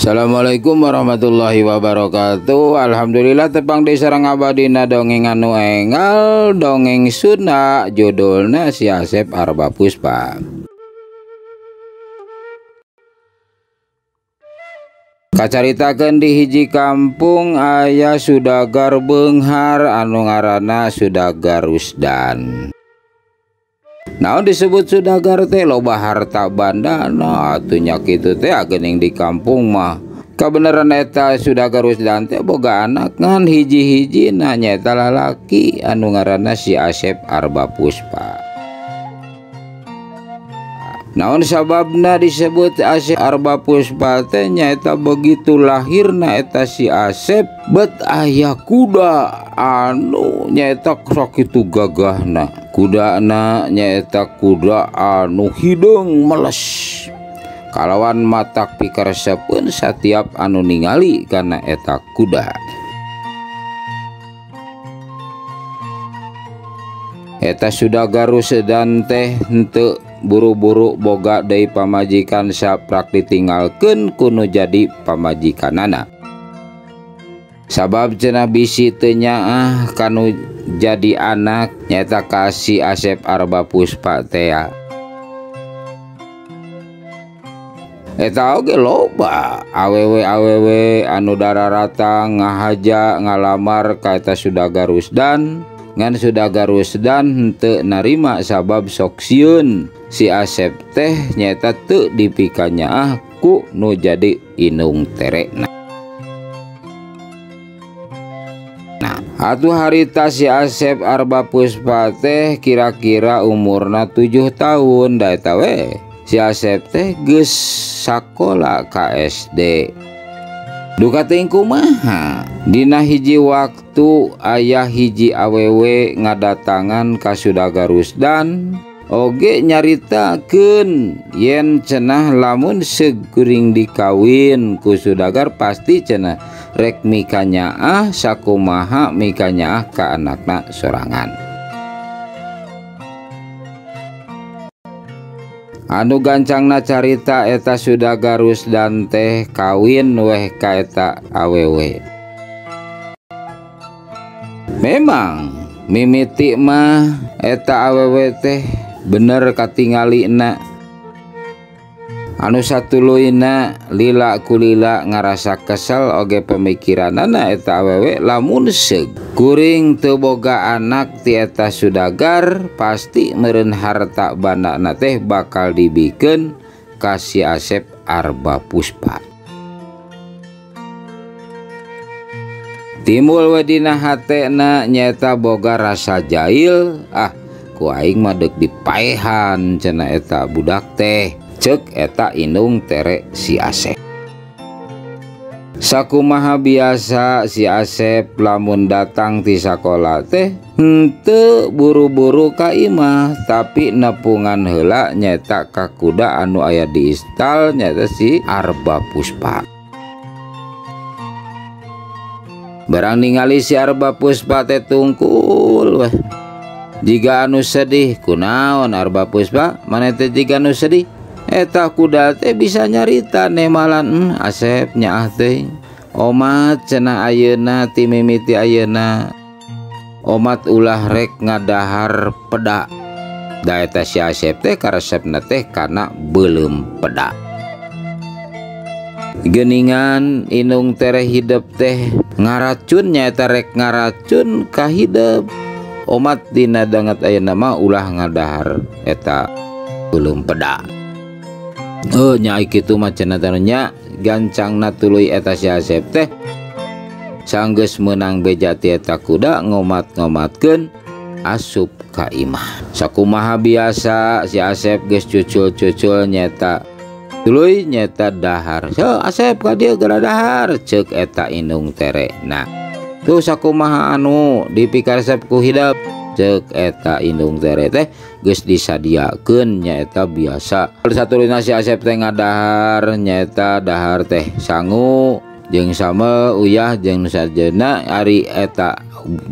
Assalamualaikum warahmatullahi wabarakatuh. Alhamdulillah tepang di sarang abadina dongeng anu engal dongeng Sunda judulna Si Asep Arba Puspa. Kacaritakeun di hiji kampung aya sudagar beunghar anu ngaranna Sudagar Rusdan. Naon disebut sudagar teh loba harta bandana atuh nya kitu teh geuning di kampung mah. Kabeneran eta Sudagar Rusdan teh boga anak ngan hiji-hijina nyaeta lalaki anu ngaranna Si Asep Arba Puspa. Naon sababna disebut Asep Arba Puspa teh nyaeta begitu lahirna eta si Asep bet aya kuda anu nyaeta sakitu gagahna. Kudana nyaeta kuda anu hideung meles kalawan matak pikaresepeun satiap anu ningali kana eta kuda. Eta Sudagar Rusdan teh henteu buru-buru boga deui pamajikan saprak ditinggalkeun kuno jadi pamajikanana. Sabab cenah bisi teu nyaah kanu jadi anak nyaeta ka si Asep Arba Puspa tea. Eta oge loba awewe-awewe anu dararata ngahaja ngalamar ka eta Sudagar Rusdan ngan Sudagar Rusdan henteu narima sabab sok sieun si Asep teh nyaeta teu dipikanyaah ku nu jadi inung terekna. Atuh harita si Asep Arba Puspa teh kira-kira umurna 7 tahun da eta we. Si Asep teh geus sakola ka SD. Duka teuing kumaha? Dina hiji waktu aya hiji awewe ngadatangan ka Sudagar Rusdan oge nyaritakeun yen cenah lamun seukuring dikawin ku Sudagar pasti cenah rek mikanyaah sakumaha mikanyaah ka anakna sorangan. Anu gancangna carita eta Sudagar Rusdan teh kawin weh ka eta awewe. Memang mimiti mah eta awewe teh bener katingalina anu satuluyna lila kulila ngarasa kesel oge pemikiranana eta awewe lamun seug kuring teu boga anak ti eta Sudagar pasti meureun harta bandana teh bakal dibikeun ka si Asep Arba Puspa. Timbul we dina hatena nyaeta boga rasa jail, ah ku aing mah deuk dipaehan cenah eta budak teh. Cek eta indung tere si Asep. Sakumaha biasa si Asep lamun datang ti sakola teh henteu buru-buru ka imah tapi nepungan heula nyaeta ka kuda anu aya di istal nyaeta si Arba Puspa. Barang ningali si Arba Puspa teh tungkul weh. Jiga anu sedih kunaon Arba Puspa maneh teh jiga anu sedih. Eta kuda teh bisa nyarita nemalan Asep nyaah teh omat cenah ayeuna ti mimiti ayeuna omat ulah rek ngadahar peda. Da eta si Asep teh karesepna teh kana beuleum peda. Geuningan indung tereh hidep teh ngaracun nyaeta rek ngaracun ka hidep. Omat dina danget ayeuna mah ulah ngadahar eta beuleum peda. Oh nya kitu mah cenah nya gancangna tuluy eta si Asep teh sanggeus meunang beja ti eta kuda ngomat-ngomatkeun asup ka imah. Sakumaha biasa si Asep geus cucul-cucul nyaeta tuluy nyaeta dahar. So Asep ka dieu geura dahar ceuk eta indung terekna. Tuh sakumaha anu dipikaresep ku hidep ceuk eta indung tere teh geus disadiakeun nyaeta biasa. Satuluyna si Asep teh ngadahar nyaeta dahar teh sangu jeung sambel uyah jeung nu sajeuna ari eta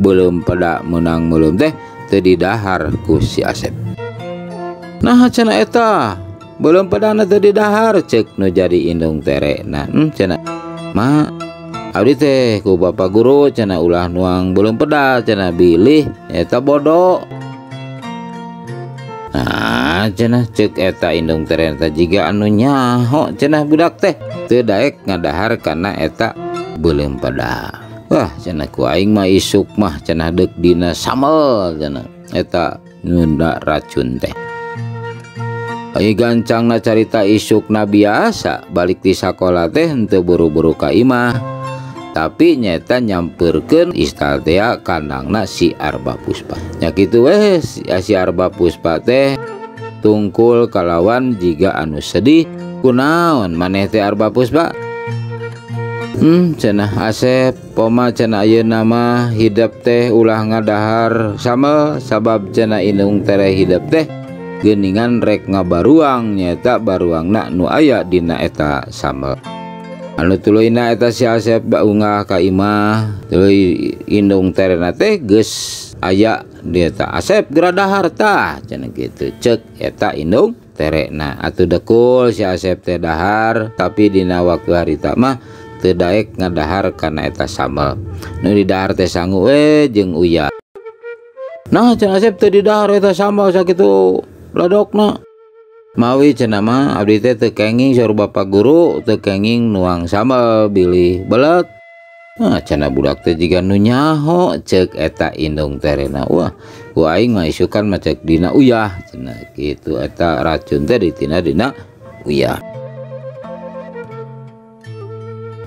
beuleum peda meunang meuleum teh teu didahar ku si Asep. Nah cenah eta Beuleum pedana teu didahar ceuk nu jadi indung terena. Cenah ma abdi teh ku bapak guru cenah ulah nuang beuleum peda cenah bilih eta bodoh. Nah cenah ceuk eta indung terena jiga anu nyaho cenah budak teh teu daek ngadahar kana eta beuleum peda. Wah cenah ku aing mah isuk mah cenah deuk dina sambel cenah eta nunda racun teh. Ai gancangna carita isukna biasa balik ti sakola teh henteu buru-buru ka imah, tapi nyata nyamperkeun istal teh kandangna si Arba Puspa. Nya kitu weh si Arba Puspa teh tungkul kalawan jiga anu sedih. Kunaon maneh teh Arba Puspa? Cenah Asep poma cenah ayeuna mah hidep teh ulah ngadahar sambel sabab cenah indung tere hidep teh geuningan rek ngabaruang nyaeta baruangna nu aya dina eta sambel. Anu tuluyna eta si Asep baungah ka imah tuluy indung terena teh geus aya di eta Asep geura dahar tah cenah kitu ceuk eta indung terena. Atuh dekul si Asep teh dahar tapi dina waktu harita mah teu daek ngadahar kana eta sambel. Nu didahar teh sangu we jeung uyah. Nah cenah Asep teu didahar eta sambel sakitu ladokna. Mawi cenah mah abdi teh teu kenging saur bapak guru teu kenging nuang sambel bilih belet. Nah cenah budak teh jiga nu nyaho ceuk eta indung terena. Wah ku aing mah isukan mah ceuk dina uyah cenah kitu eta racun teh ditina dina uyah.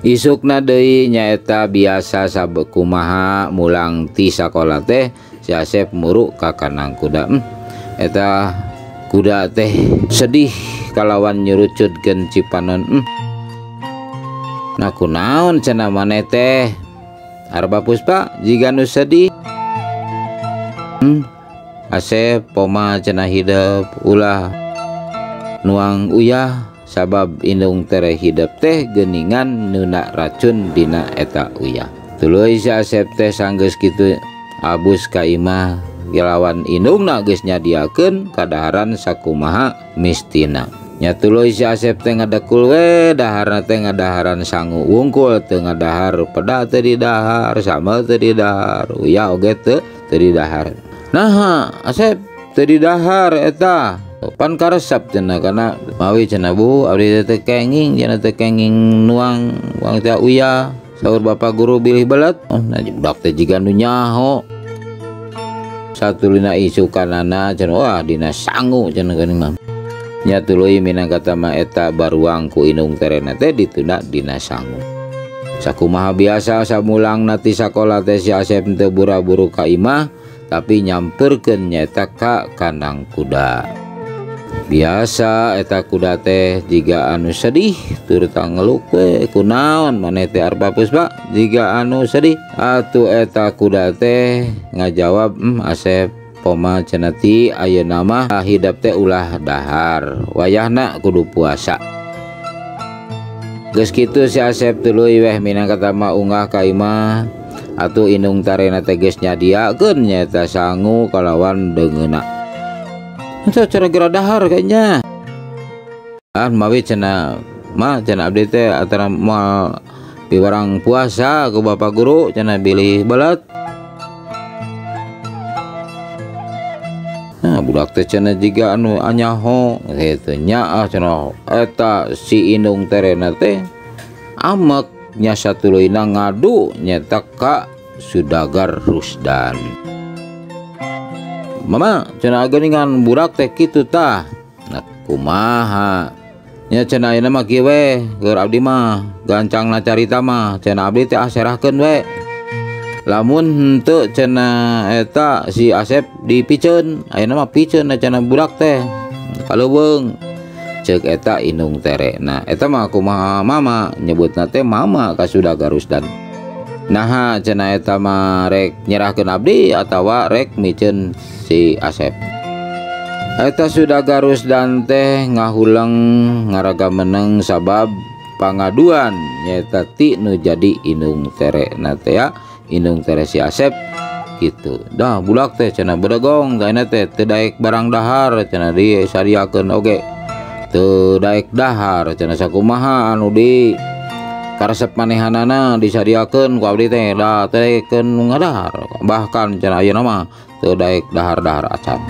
Isukna deui nyaeta biasa sabekumaha mulang ti sakola teh si Asep muruk ka kandang kuda. Eta kuda teh sedih kalawan nyurucutkeun cipanon. Nah kunaon cenah maneh teh Arba Puspa jiga nu sedih. Asep poma cenah hidep ulah nuang uyah sabab indung tere hidep teh geuningan nuna racun dina eta uyah. Tuluy si Asep teh sanggeus kitu abus ka imah lawan indungna geus nyadiakeun kadaharan sakumaha mistina. Nya tuluy si Asep teh ngadekul we daharna teh ngadaharan sangu wungkul teu ngadahar peda teu didahar sambel teu didahar uyah oge teu didahar. Naha Asep teu didahar eta pan karesep cenah kana mawi cenah bu abdi teh kenging cenah teh kenging nuang wang teh uyah saur bapak guru bilih belet. Oh nah budak teh jiga nu nyaho. Satulina isukanana cenah wah dina sangu cenah geuning mah. Nya tuluy minangka mah eta baruang ku indung terena teh ditunda dina sangu. Sakumaha biasa samulangna ti sakola teh si Asep teu buru-buru ka imah tapi nyamperkeun nyaeta ka kandang kuda. Biasa eta kuda teh jiga anu sedih turta ngeluk we kunaon maneh teh Arba Puspa jiga anu sedih. Atuh eta kuda teh ngajawab Asep poma cenah ti ayeuna mah hidep teh ulah dahar wayahna kudu puasa. Geus kitu si Asep tuluy weh minangka mah unggah ka imah. Atuh indung tarena teh geus nyadiakeun nyaeta sangu kalawan deungeuna. Itu cara geura dahar kayaknya. Ah mawi cenah mah cenah abdi teh antara moal piwarang puasa ku bapak guru cenah bilih belet. Nah budak teh cenah jiga anu anyaho kitu nya ah cenah eta si indung terena teh amek nya satuluyna ngadu nyeta ka Sudagar Rusdan. Mama cenah geuningan budak teh kitu tah. Nah kumaha nya cenah ayeuna mah kieu we keur abdi mah gancangna carita mah cenah abdi teh ah serahkeun we. Lamun henteu cenah eta si Asep dipiceun ayeuna mah piceun cenah budak teh kaleuweung ceuk eta indung tere. Nah eta mah kumaha mama nyebutna teh mama ka Sudagar Rusdan. Naha cenah eta mah rek nyerahkeun abdi atawa rek miceun si Asep. Eta Sudagar Rusdan teh ngahuleng ngaraga meneng sabab pangaduan nyaeta ti nu jadi indung tere na teh ya indung tere si Asep gitu. Dah budak teh cenah bedegong teh teh teu daek barang dahar cenah disadiakeun oge. Teu daek dahar cenah sakumaha anu di karesep manehanana disadiakeun ku abdi teh da teh keun ngadahar bahkan cenah ayeuna mah teu daek dahar-dahar acan.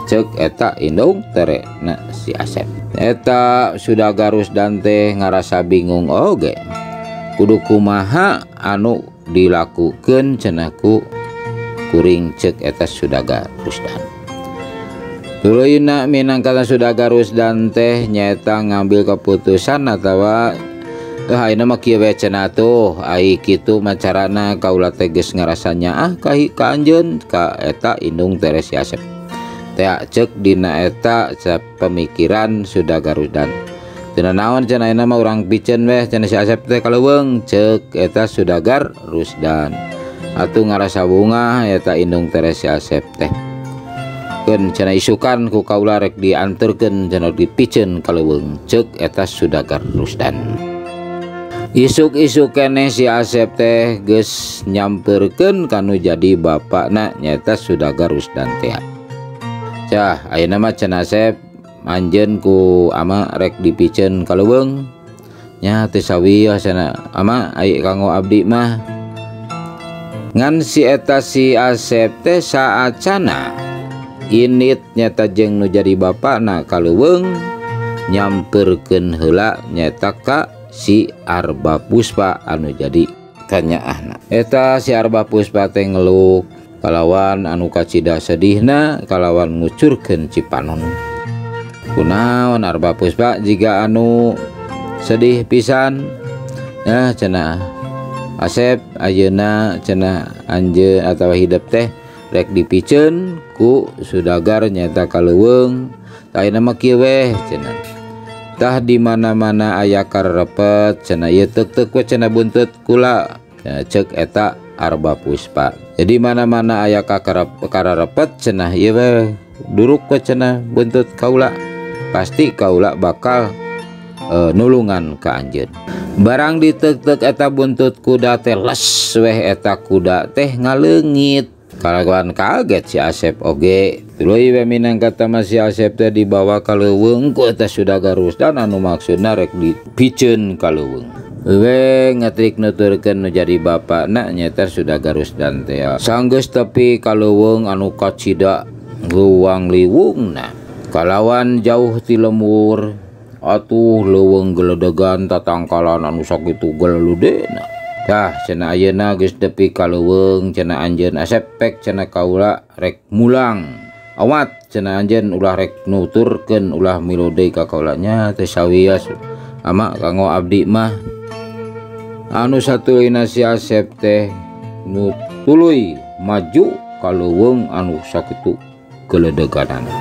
Cek eta indung tere na si Asep. Eta Sudagar Rusdan teh ngarasa bingung oge. Kudu kumaha anu dilakukeun cenah ku kuring cek eta Sudagar Rusdan. Tuluyna minangkana Sudagar Rusdan teh nyaeta ngambil keputusan atawa ayeuna mah kieu we cenah tuh ai kitu mah carana kaula teh geus ngarasa nyaah ka anjeun ka eta indung tere si Asep. Teh cek dina eta pemikiran Sudagar Rusdan. Teu naon cenah ayeuna mah urang piceun weh cenah si Asep teh kaleuweung cek eta Sudagar Rusdan. Atuh ngarasa bungah eta indung tere si Asep teh. Keun cenah isukan ku kaula rek dianterkeun cenah dipiceun kaleuweung cek eta Sudagar Rusdan. Isuk-isuk keneh si Asep teh geus nyamperkeun kanu jadi bapakna nyaeta Sudagar Rusdan teh. Cah ayeuna mah cenah Asep anjeun ku ama rek dipiceun ka leuweung nya teu sawios cenah ama ai kanggo abdi mah. Ngan si eta si Asep teh saacana init nyata jeung nu jadi bapakna ka leuweung nyamperkeun heula nyata ka si Arba Puspa anu jadi kanyaahna. Eta si Arba Puspa teh ngeluk kalawan anu kacida sedihna kalawan ngucurkeun cipanon. Kunaon Arba Puspa jiga anu sedih pisan. Nah cenah Asep ayeuna cenah anjeun atawa hidep teh rek dipiceun ku Sudagar nyata ka leuweung. Ayeuna mah kieu weh cenah. Tah di mana-mana aya karepet cenah ieu teuk-teuk we cenah buntut kula cek eta Arba Puspa. Jadi mana-mana aya kararepet cenah ieu we duruk we cenah buntut kaula. Pasti kaula bakal nulungan ka anjeun. Barang diteuk-teuk eta buntut kuda teh les weh eta kuda teh ngaleungit. Kalawan kaget si Asep oge. Tuluy we minangka mah si Asep teh dibawa ka leuweung ku eta Sudagar Rusdan anu maksudna rek dipiceun ka leuweung. We ngetrik nuturkeun nu jadi bapakna nyaeta Sudagar Rusdan teh. Sanggeus tepi ka leuweung anu kacida luang liwungna. Kalawan jauh ti lembur atuh leuweung geledegan tatangkalan anu sakitu geludena. Tah cenah ayeuna geus tepi ka leuweung cenah anjeun Asep pek cenah kaula rek mulang. Awat cenah anjeun ulah rek nuturkeun ulah milu deui ka kaula nya teh sawios ama kanggo abdi mah. Anu satuluyna si Asep teh nu tuluy maju ka leuweung anu sakitu geledeganana.